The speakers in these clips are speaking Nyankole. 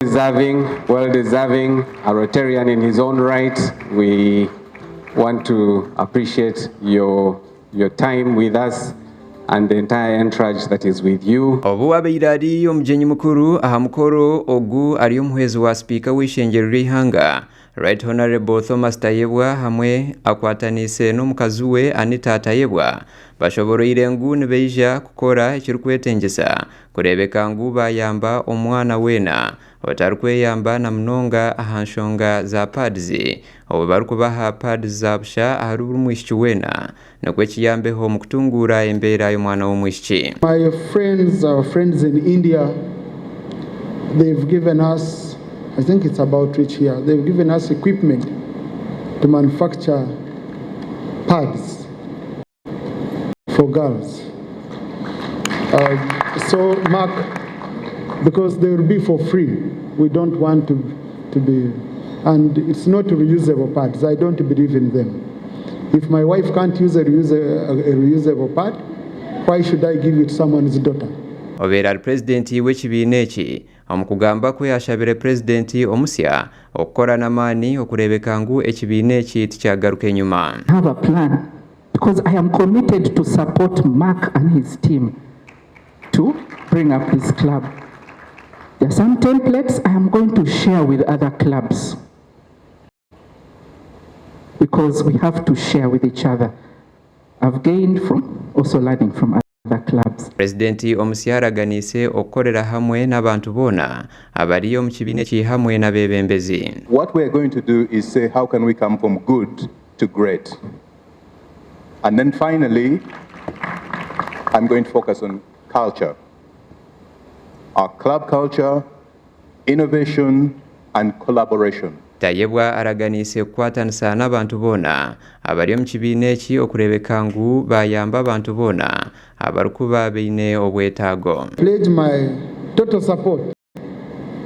Deserving, well deserving, a Rotarian in his own right. We want to appreciate your, your time with us and the entire entourage that is with you. Obu abaire ari omugyenyi mukuru aha mukoro ogu ari omuhwezi wa sipiika w'eishengyero ry'eihanga, Right Honourable Thomas Tayebwa hamwe akwataniise n'omukazi we Anita Tayebwa bashoboroire ngu nibaija kukora ekirikwetengyesa kureebeka ngu baayamba omwana weena otarikweyamba na munonga aha nshonga za pads obwo barikubaha pads za busha ahari buri mwishiki weena nikwo kiyambeho omu kutunguura embeera y'omwana w'omwishiki. My friends, our friends in India, they've given us, I think it's about reach here, they've given us equipment to manufacture pads for girls. Uh, so, Mark, because they will be for free, we don't want to, to be, and it's not reusable pads. I don't believe in them. If my wife can't use a, reuse, a, a reusable pad, why should I give it to someone's daughter? Obaire ari Purezidenti w'ekibiina eki, omu kugamba kwe ashabire Purezidenti omusya okukora n'amaani okureebeka ngu ekibiina eki tikyagaruka enyima. Have a plan because I am committed to support Mark and his team to bring up this club. There are some templates I am going to share with other clubs because we have to share with each other. I've gained from also learning from other clubs. Purezidenti omusya araganiise okukorera hamwe n'abantu boona abari omu kibiina eki hamwe n'abeebembezi. What we are going to do is say how can we come from good to great. And then finally, I'm going to focus on culture. Our club culture, innovation and collaboration. Tayebwa araganiise kukwatanisa n'abantu boona abari omu kibiina eki okureebeka ngu baayamba abantu boona abarikuba baine obwetaago. Pledge my total support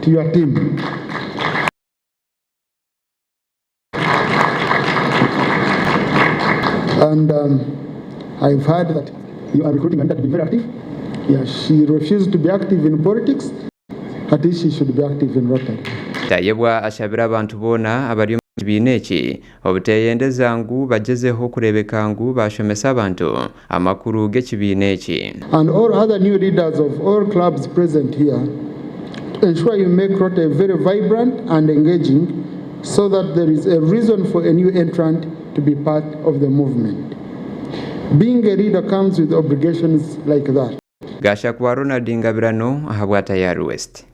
to your team. And um, I've heard that you are recruiting Anita to be very active. Yeah, she refused to be active in politics. At least she should be active in Rotary. Tayebwa ashabire abantu boona abari omu kibiina eki obuteyendeza ngu bagyezeho kureebeka ngu bashomesa abantu amakuru g'ekibiina eki. And all other new leaders of all clubs present here to ensure you make Rotary very vibrant and engaging so that there is a reason for a new entrant to be part of the movement. Being a leader comes with obligations like that. Gashakwa Ronald Ngabirano ahabwa Tayari West.